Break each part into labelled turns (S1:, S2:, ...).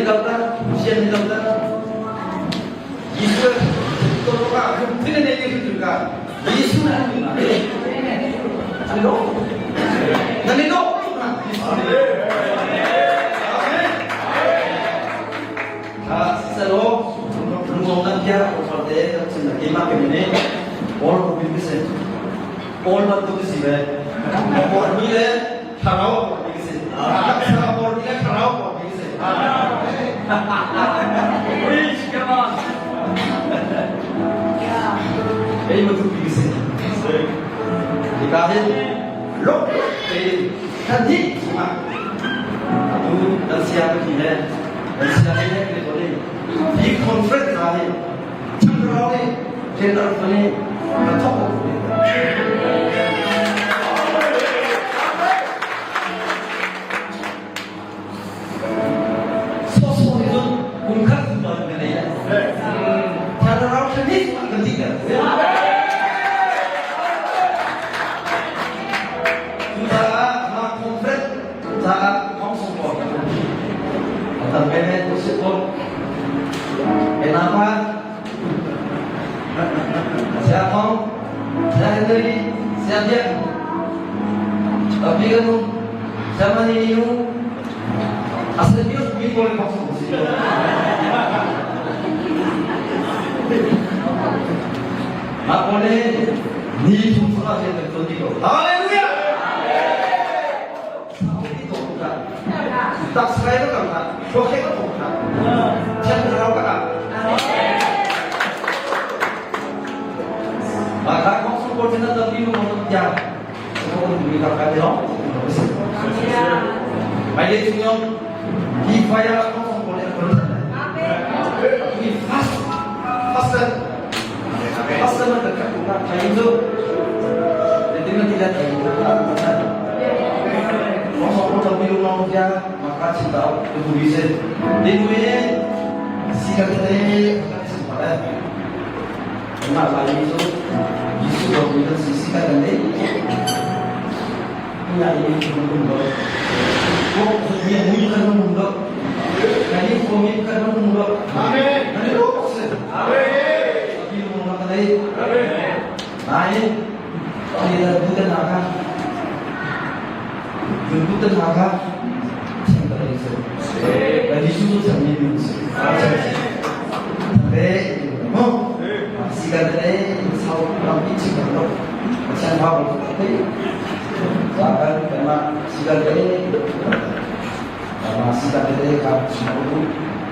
S1: Nidokta, sian nidokta. Yesu to ka lungthin ne ni tu ka Yesu na ni na. Ani lo. Na ni lo. Amen. Ha sisalo lungong kan kia ko te kan chin na kema ke ne all ko bin se all bantuk si ve. Por mi le thlarau por mi si. Thlarau por mi le thlarau por mi si.
S2: Preach, come on.
S1: Ei ma tu bi si. Ika hin lok te kan hi chungah atu dan sia ka hi le dan sia he le ke to ni hi conference ha hi thlarau ni general ni ka thok ko ni. Sawsawh nih cun kum khat zumba kan nei lai. Thlarau thani kan ti ter. Cucaah mah conference caah thong sung ko tam men men tu sit ko. Kenapa? Siapa thong? Siapa Henry? Siapa dia? Tapi kan siapa ni nu? Asal dia mi boleh masuk sini. Mak boleh ni thum sa siya nagtundi ko. Hallelujah! Tak sai ko kang ha. Shoke ko tong ha. Chan rau ka ka. Maka kong support na tapi mo mo ya. Semua pun ka ka no. Mai le chung yong hi fire kong support na ko. Ini fast fast fast na dekat ko na kayo tu. Jadi nanti lihat kayo. Kong support tapi mo ya maka cinta itu bisa. Di si ka te ka si pa le. Ma la yi so Yesu ko mi si si ka ne. Punya ini pun do. Ko mi mu kan mo do. Kani ko mi kan mo do.
S2: Amen.
S1: Kani ro se.
S2: Amen.
S1: Tapi mo na kanai.
S2: Amen.
S1: Nain ni da bukan naka. Bukan naka. Cinta Yesu. Dan Yesu tu sami ni. Tapi mo sikat ni sau lam pici kan Macam apa tapi bahkan karena sikat ni karena sikat ni kan semua tu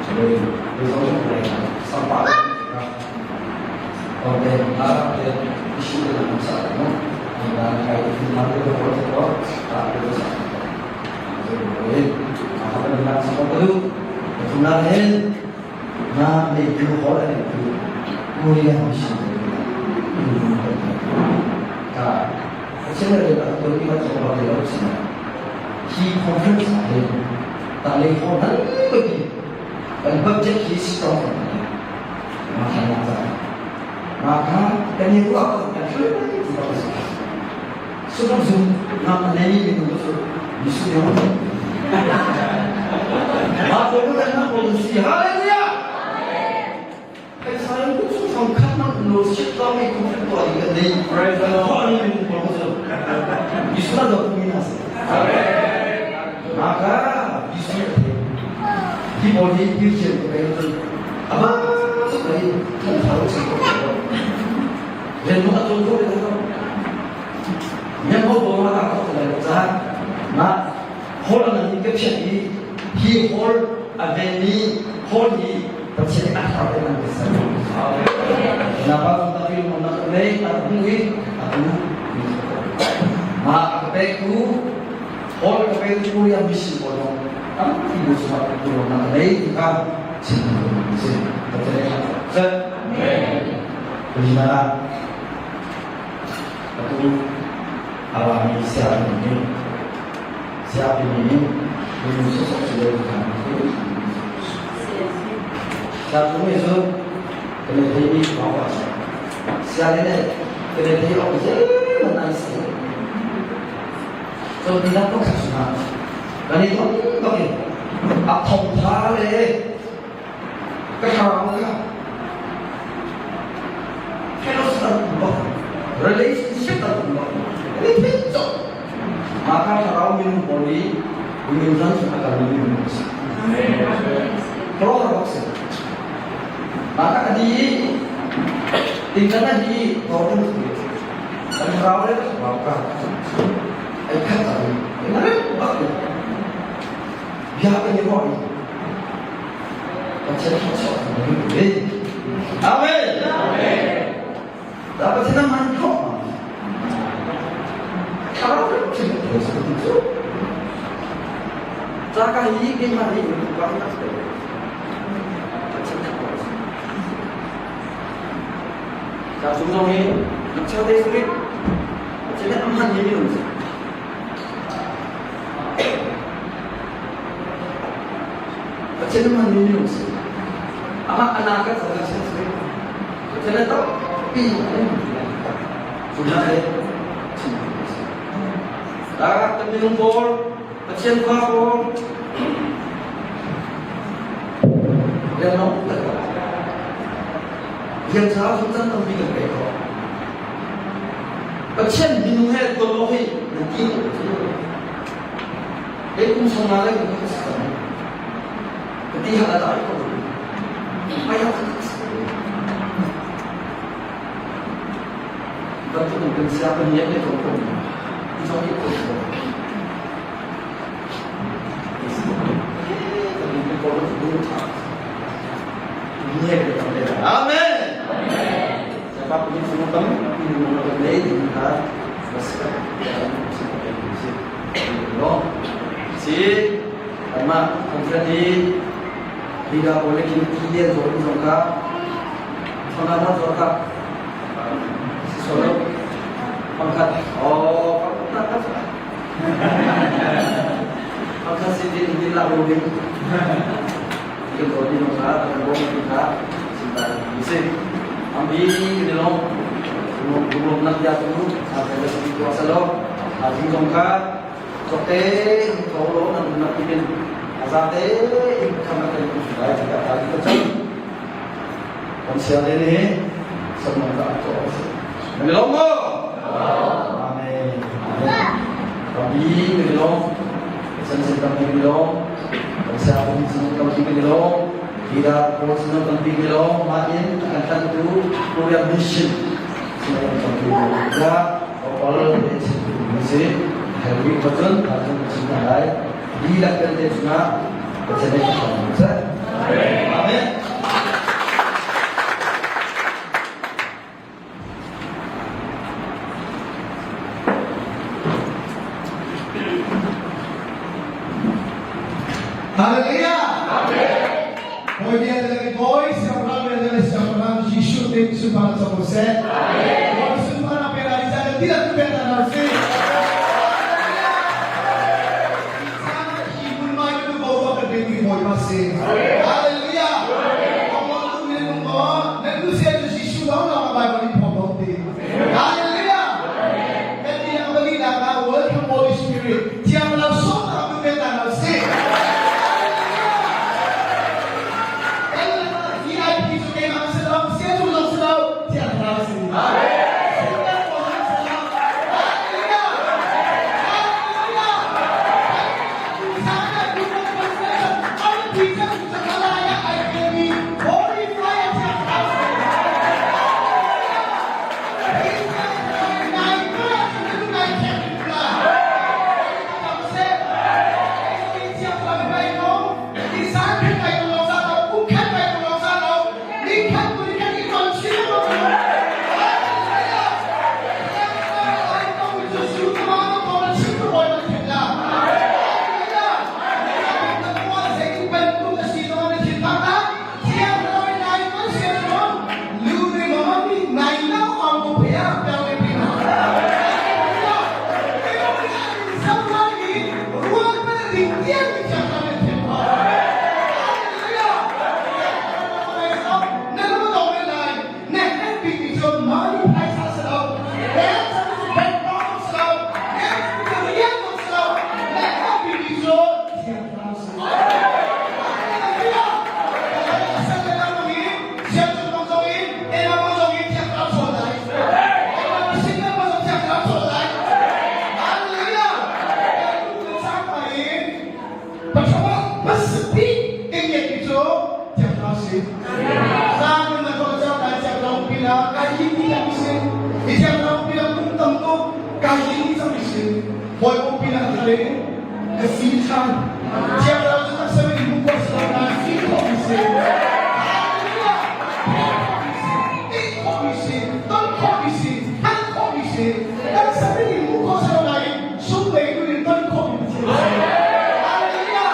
S1: jadi resolution sampai Oke, nah, isu dalam masalah, no? Dan kait nanti berproses tak terus. Jadi, apa dengan semua itu, sebenarnya na le ju hol ani tu mulia misi. Ka, sebenarnya kita tu kita coba di laut sini. Hi conference ada, tak le hol nan pergi. Dan budget hi strong. Maka maka kan itu apa kan Sebab zoom nak nani itu tu isu yang mana? Maka bukan nak polisi. Haleluya. Saya itu susah kan nak lo siapa yang konflik tu ada kan ni.
S2: Praise the Lord.
S1: Ini bagus. Isu nak dah minas. Maka isu di boleh dirjen tu apa tu tadi kan tahu sih. Dan mau contoh dia tu. Yang mau bawa nak aku tu lah. Na hol na ni ke phiat hi hi hol aveni hol hi pathian a thar te nan sa. Na pa tapi mo na le aku ngi aku ma aku pe ku hol ka pe ku yang misi ko no. Am ti mo sa ku na le ka chin si pathian a sa. Bagaimana? Aku alami siapa ini? Siapa ini? Ini sosok sudah Tuhan. Satu itu kena ini bawa. Siapa ini kena ini apa sih? Mana sih? So tidak kok semua. Dan itu oke. A thawngtha le ka thlarau kha fellowship an um bak, relationship an um bak. Ni thil cawk. Mah kha thlarau minung pawl i minung zan chung a kalmi minung an si. Khuaruahhar bak si. Mah kha a di i tingtan a di i thawng kan thli. Kan thlarau le thlarau ka ai khat cang i na rem bak in bia kan i ruah i Pathian thluachuah kan hmu ve. Amen. Dah Pathian a man khawh ma? Thlarau kan thil thil sa ti cu. Ca ka hi keimah nih in ka tak te. Pathian thlarau. Ca chung zong hi nak te suri. Pathian nih a hman mi minung si. Pathian a hman mi minung si. Amah ana kan sa kan si. Pathian a tampi an um ti lai. Cu hna he chim si. Ta kan minung pawl Pathian fa pawl rian nong tak rian ca cu can tampi kan pe ko. Pathian minung he ton awk hi nan ti ko cu. Kei kum song nga le kum khat si cang. Ka ti hal a dai ko. Mai hal khat si ko. Bantuk in kan sia kan niat ne ko ko. I zong i ko ko. Amen. Siapa punya semua kamu, ini mau kami kita Si ama konfrati liga boleh kini kilian zor zongka thona zorka si solo pangkat oh pangkat pangkat si din din la din Ito din ka kan kita cinta isi ambi nilong gumulong nak ya tu sampai ke sini kuasa lo ajing jong ka chote tholo nan nak pin azate in khama te dai ka ta ki ta kan sia le ni samong ka to nilong mo amen Kami nilong san sin tam nilong kan sia pun sin tam nilong Tidak ko sino kan pigilo main akan tentu Korea mission sino kan tentu ya all misi heavy betul atau cinta lai di lakukan dia cuma bercerai ke Amin.
S3: Hallelujah! Bawi bia na lagi boy, siang ram na siang ram Jesu te sunparan sa Jose. Bawi sunparan ang pera ni tidak tu pera na si. Sana hibun mai tu bawa ke binti boy masih. Hallelujah! Allah tu minum mo, nan tu siya Jesu daw na Bible ni Pablo ti. Hallelujah! Kan dia bali na ka welcome Holy Spirit. Tiang lam so na tu pera na si. VIP cu keimah si lo, sia cu zong si lo, thiang thlarau si. Amen. in ka feel ṭhan. Thiang Thlarau cu taksa in hmuh khawh si lo nain feel khawhmi si. Hallelujah! Theih khawhmi si, tih khawhmi si, ton khawhmi si, hngalh khawhmi si. Taksa in hmuh khawh si lo nain sunglei nun in ton khawhmi Pathian si. Hallelujah!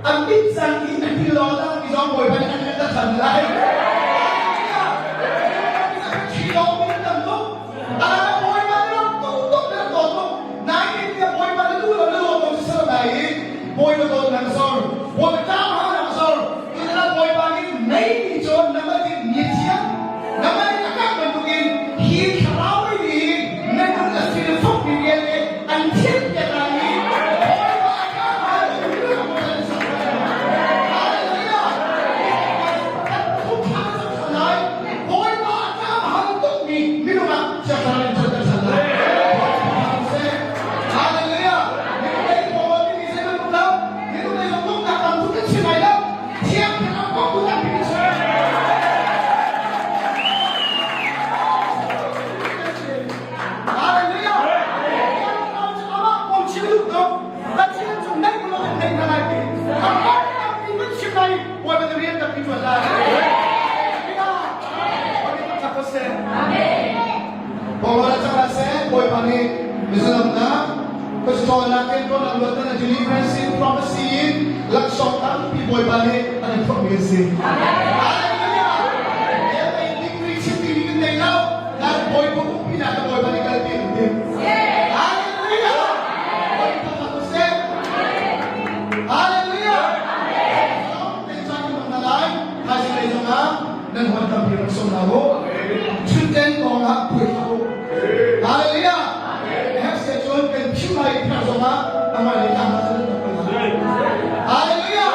S3: An mit cang i a ti law dang mi zong Bawipa nih an kan than lai. Bawipa dawt nak sor Bawipa tlang ha nak sor tuna Bawipa nih nei mi cun nama nih mi thiang nama nih a kak bantukin hi thlarau nih na nun a sil fuk mi vialte an thian piak lai i Bawipa a kak ha Hallelujah Bawipa a tlam hal tukmi minung ah siangpahrang in chan kan san lai. Hallelujah! Minung lei pawl timi zei bantuk lo, minung lei zong nungnak tam tuk kan chim lai lo. Thiang Thlarau kong tu tampi kan chim. Hallelujah! Thiang Thlarau cu amah kong chim duh tuk. Pathian cu nei lo kan nei hna lai ti. Amah tampi kan chim lai. Bawipa na rian tampi ṭuan lai. Bawipa nih mizalamnak pastornak in tuan luatnak na deliverance in prophecy in laksawng tampi Bawipa nih an in phorhmi an si. Hallelujah! He degree chim timi kan nei lo. Nan Bawipa umpinak ka Bawipa nih kalpi an tim. Hallelujah! Bawipa thang seh. Hallelujah! Thaizing lei zongah nan huan tampi rak sawm hna u. Chunten kong ah puai hlah u. Hallelujah! Herh se cun kan phim lai i pher zongah amah le tlang ah cun kan lai. Hallelujah!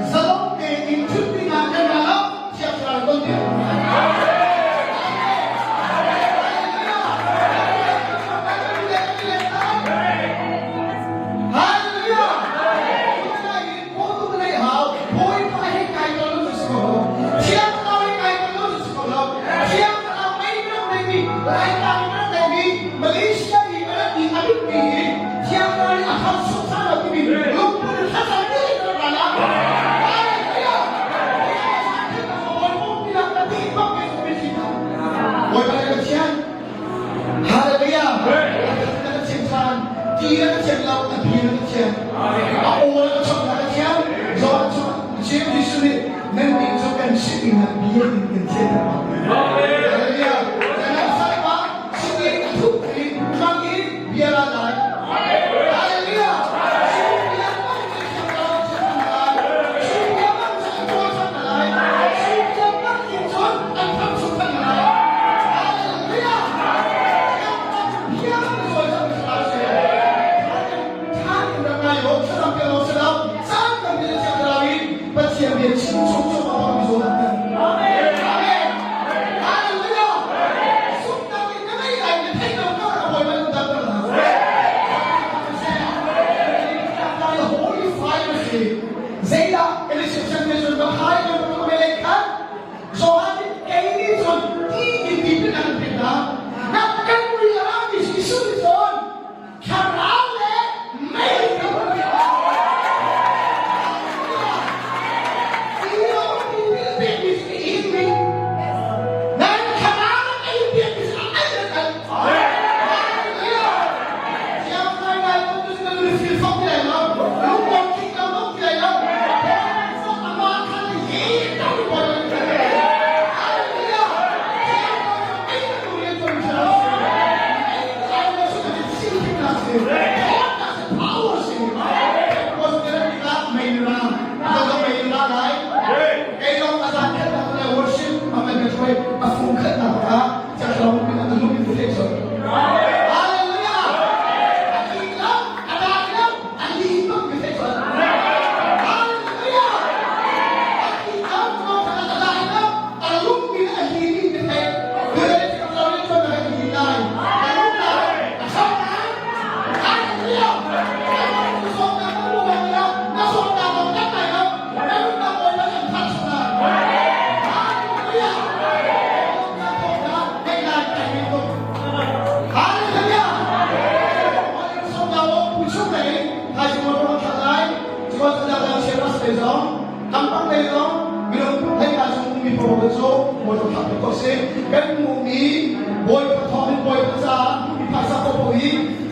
S3: Zalong tein thut ding ah kan ra lo, thiang thlarau ton ding. Hallelujah! Malaysia i a rat i a lut mi hi thiang thlarau nih a hal suk sa lo timi lungput in thlacam ti in kan ra la. Bawipa le Pathian Hallelujah na ka thiam than ti na ka thiam lo a bi na ka thiam a aw na ka chawnh na ka thiam zawn cu Jeim Jesuh nih nan nih cu kan chimh na bia in kan thiam Hallelujah nan sai pa chim in a thup in hmang in bia la lai Hallelujah chim bia hmang in thiam lo thiam lai chim bia hmang cu an cawl cang lai chim bia hmang in cun an tham chung cang lai Hallelujah Pathian bia chim chung chung a bang mi zawn an kan. Amen. Hallelujah. Sumnak in na ngei lai na theih lo ka a bawi ban dam na.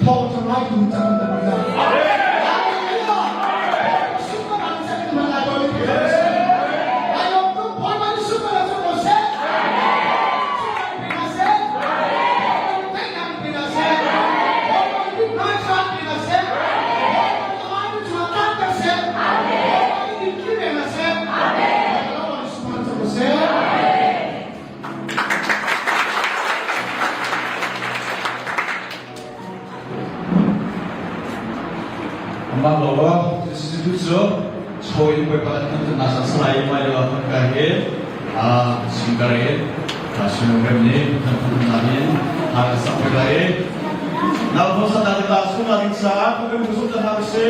S3: Thawngṭha ngaitu cang kan dam lai. Hallelujah! Superman cang kan hman lai bawi Ai lawm tuk Bawipa nih superman cu ko seh. Superman pe hna seh. Bawipa nih teinak pe hna seh. Bawipa nih mithmai pe hna seh. Bawipa nih amah nih cungah tlanter seh. Bawipa nih in kilveng hna seh. Bawipa nih superman cu ko seh.
S2: Amah law cu cu chaw in bawipa kan thangthatnak sa salai mai lo kan kai he a singkar in sinung rem nih thangthatnak in a kan sak pe lai nau thong sa ta ta su na ding sa ku kan ku ta na se.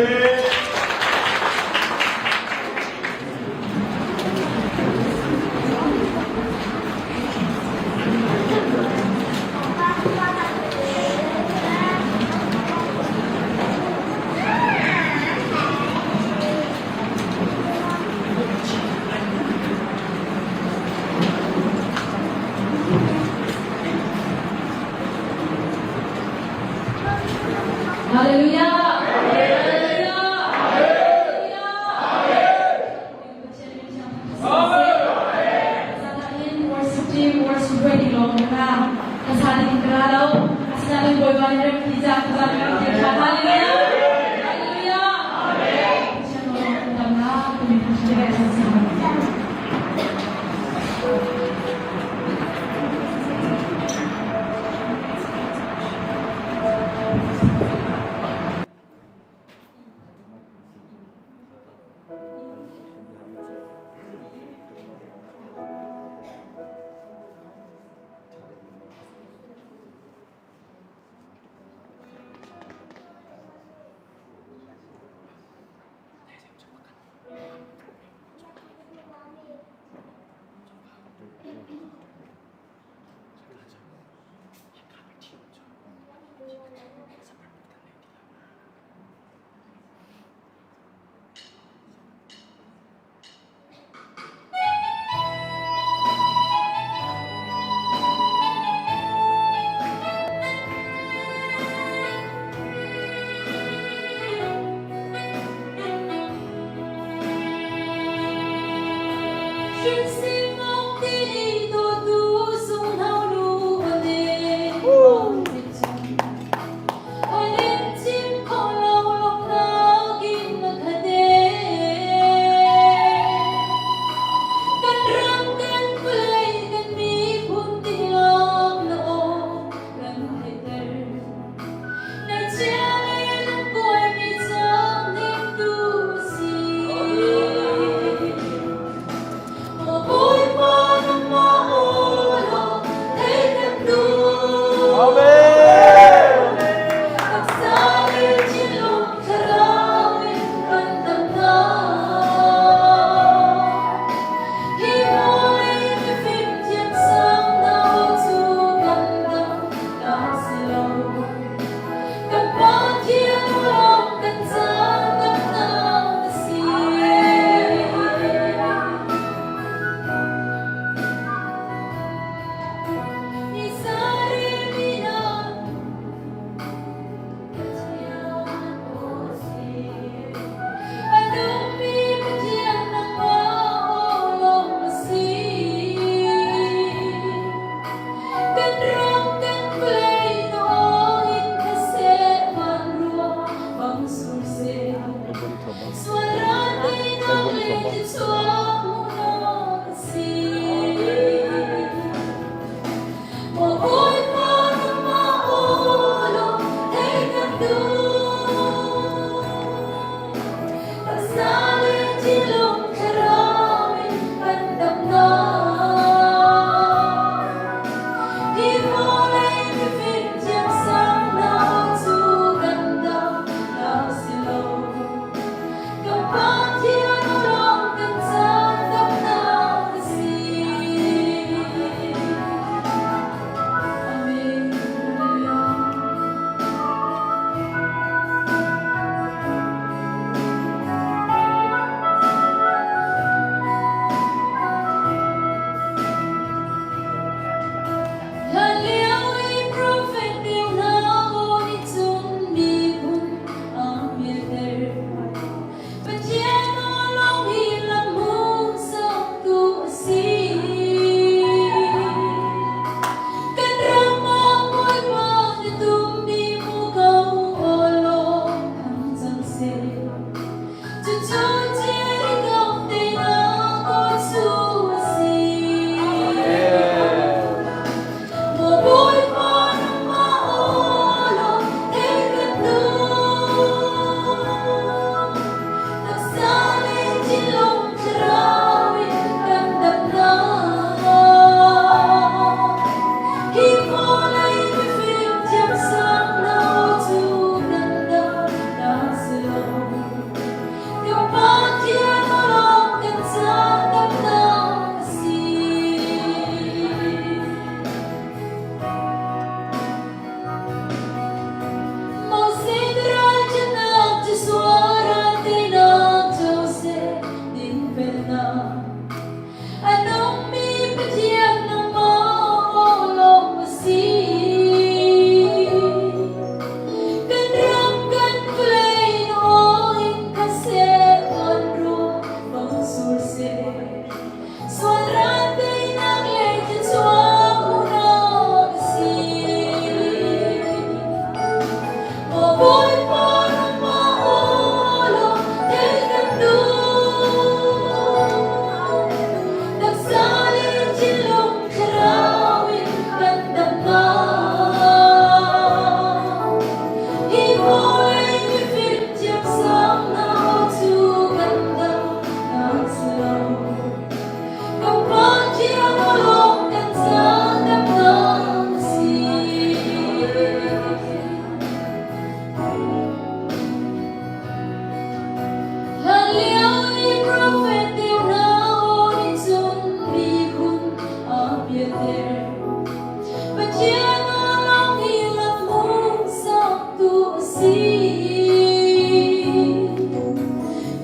S4: Hallelujah! Hallelujah! Hallelujah!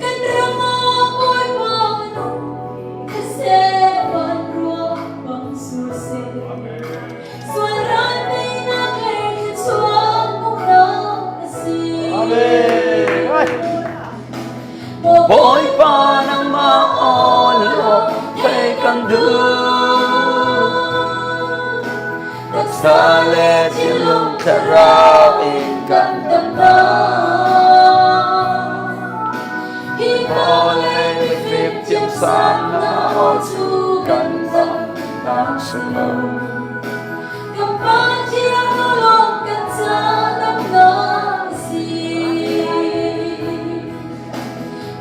S4: Kan ram ah Bawipa nung thlaseh van ruah bang sur seh. Sual ral teinak le thluachuah hmuhnak a si.
S5: Bawipa nangmah aw law theih kan duh. Taksa le thinlung thlarau in kan damnak.
S4: Hi
S5: Vawlei mifim thiamsang na aw cu kan damnak si lo.
S4: Kan Pathian lawng kan ca damnak a si.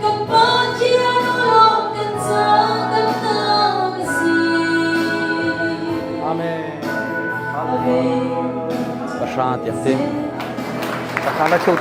S4: Kan Pathian lawng kan ca damnak a si.
S5: Amen.
S4: Amen.
S5: Pahra tiang tim. Pakha na cheu.